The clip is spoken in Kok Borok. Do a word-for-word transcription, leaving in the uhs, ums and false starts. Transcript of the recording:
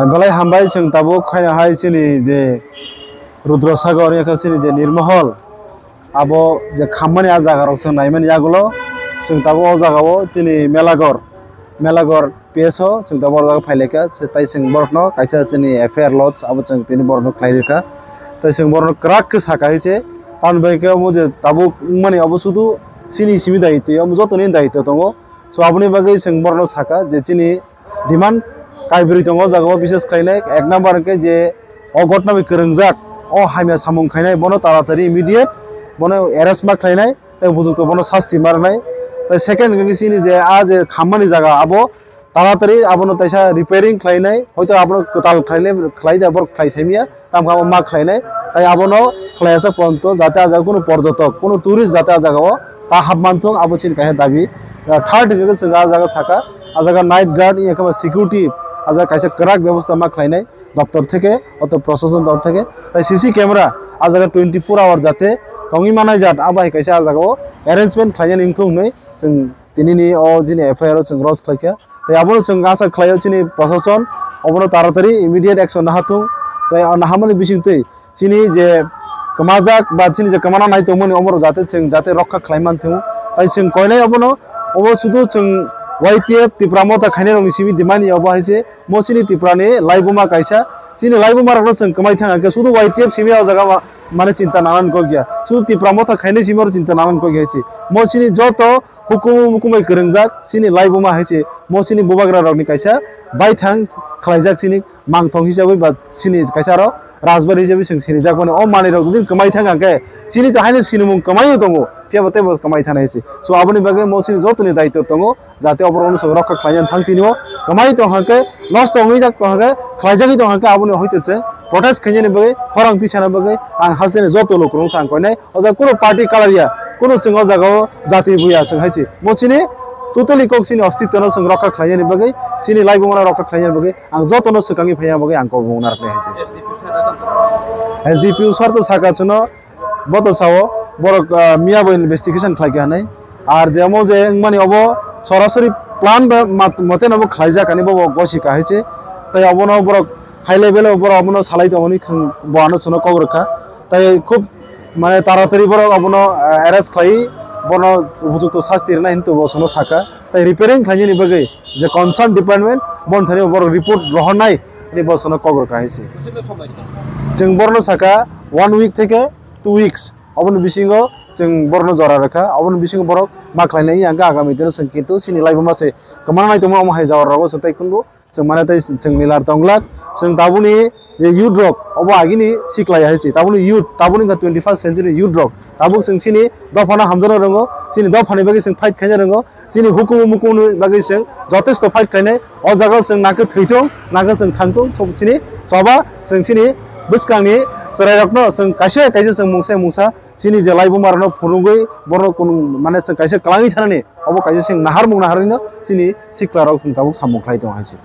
Belai hambai chwng tabuk khaina hai chini je Rudra Sagar, yakha chini je Nirmahal, abo je khammani a jaga rok chwng naimani yagulo chwng tabuk o jaga o chini Melagor, Melagor P S o chwng tabuk o jaga phailaikha, se tai chwng borokno kaisa chini F I R lodge abo chwng tini borokno khlai rikha, tai chwng borokno kwrak khe saka hai se, tamoni bagwi khe omo je tabuk wngmani obo sudu chini simi daitwi, omo jotoni daitwi tongo. So aboni bagwi chwng borokno saka je chini demand kaibrwi tongo o jaga o, bises khlainai ek number hwnkhe je o gotna bai kwrwngjak, o hamya samung khainai bono taratari immediate bono arrest ma khlainai tei bujukto bono sasti ma rwnai. Tei second hwnkhe chini je a je khammani jaga abo taratari abono taisa repairing khlainai, hoito abono kwtal khlainai khlai da borok khlai saimya. Tamo khe abo ma khlainai, tai abono khlaiya sak ponto, jate a jaga kunu porjotok, kunu tourist jate a jaga o ta hap manthung, abo chini kaisa dabi. Third hwnkhe chwng a jaga saka, a jaga night guard, wngya khe ba security, a jaga kaisa kwrak bebosta ma khlainai doptor theke, oto prosason doptor theke, tai C C camera a jaga twenty four hour jate tongwi manai jat, abo hai kaisa a jaga o arrangement khlainani wngthung hwnwi chwng tinini o jini F I R o chwng lodge khlaikha. Tei abono chwng asa khlaio chini prosason obono taratari immediate action naha thung. Tei o nahamani bisingtwi chini je kwmajak ba chini je kwmana nai tongmani oborok jate chwng jate rokha khlai man thung. Tai chwng koinai obono, obo sudu chwng Y T F Tipra Motha khainai rokni simi dimani obo hai se mo chini Tiprani laibuma kaisa. Chini laibuma rokno chwng kwmai thang khe sudu Y T F simi o jaga ma-, mane chinta nanani kok ya. Sudu Tipra Motha khainai simi oro chinta nanani kok ya hai se. Mo chini joto hukumu mukumai kwrwngjak chini laibuma hai se, mo chini bubagra rokni kaisa baithang khlaijak chini mangthong hisabwi ba chini kaisa aro rajbari hisabwi chwng sinijak mani. O manwi rok jodi kwmai thang khe chini to haino sinimung kwmai tongo, phiya bo teibo kwmai thana hai se. So aboni bagwi mo chini jotoni daitw tongo, jate oborokno chwng rokha khlaina thang tini o kwmai tong khe, nosto wngwi jak tong khe, khlaijagwi tong khe, aboni hoite chwng protest khainani bagwi, khorang tisana bagwi ang hasteni joto lukurokno chwng koinai. O jaga kunu party colour ya, kunu chwng o jaga o jati buya chwng hai se. Mo chini totally kok chini ostitwno chwng rokha khlainani bagwi, chini laibumano rokha khlainani bagwi ang jotono swkangwi phaiya bagwi ang kok mung narwknai hai se. S D P sir to saka chwngno bo to sao, borok, ah, miya bo investigation khlai kha hinwi. Ar je omo je wngmani obo sorasori plan ba mat-, mote no bo khlaijak ani bo, bo gosika hai se. Tai obono borok high level o borok obono salai tongmani chwng bo ano chwngno kok rwkha. Tai khub mane taratari borok obono, ah, arrest khlai, bono upojukto sasti rwna hinwi bo chwngno saka. Tai repairing khlainani bagwi je concern department, boni thani borok report rohornai hinwi bo chwngno kok rwkha hai se. Chwng borno saka one week theke two weeks. Oboni bisingo chwng borokno jora rwkha, oboni bisingo borok ma khlainai, hwnkhe agami dino chwng kintu chini laibuma se kwmana nai tongma omo hai jora rogo chwng tai kundu chwng mane tai chwng nilar tonglak. Chwng tabukni je youth rok obo agini siklai hai se, tabukni youth, tabukni wngkha twenty first century youth rok, tabuk chwng chini dophano hamjakna rwngo, chini dophani bagwi chwng fight khaina rwngo. Chini hukumu mukumuni bagwi chwng jotesto fight khlainai. O jaga o chwng nakhe thwithung, nakhe chwng thangthung, chini choba chwng chini bwskangni chwrairokno chwng kaisa kaisa chwng mungsa mungsa chini je laibumarokno phunugwi borok kunu mane chwng kaisa kwlangwi thanani, obo kaisa chwng naharmung naharwino chini siklarok chwng tabuk samung khlai tongo hai se.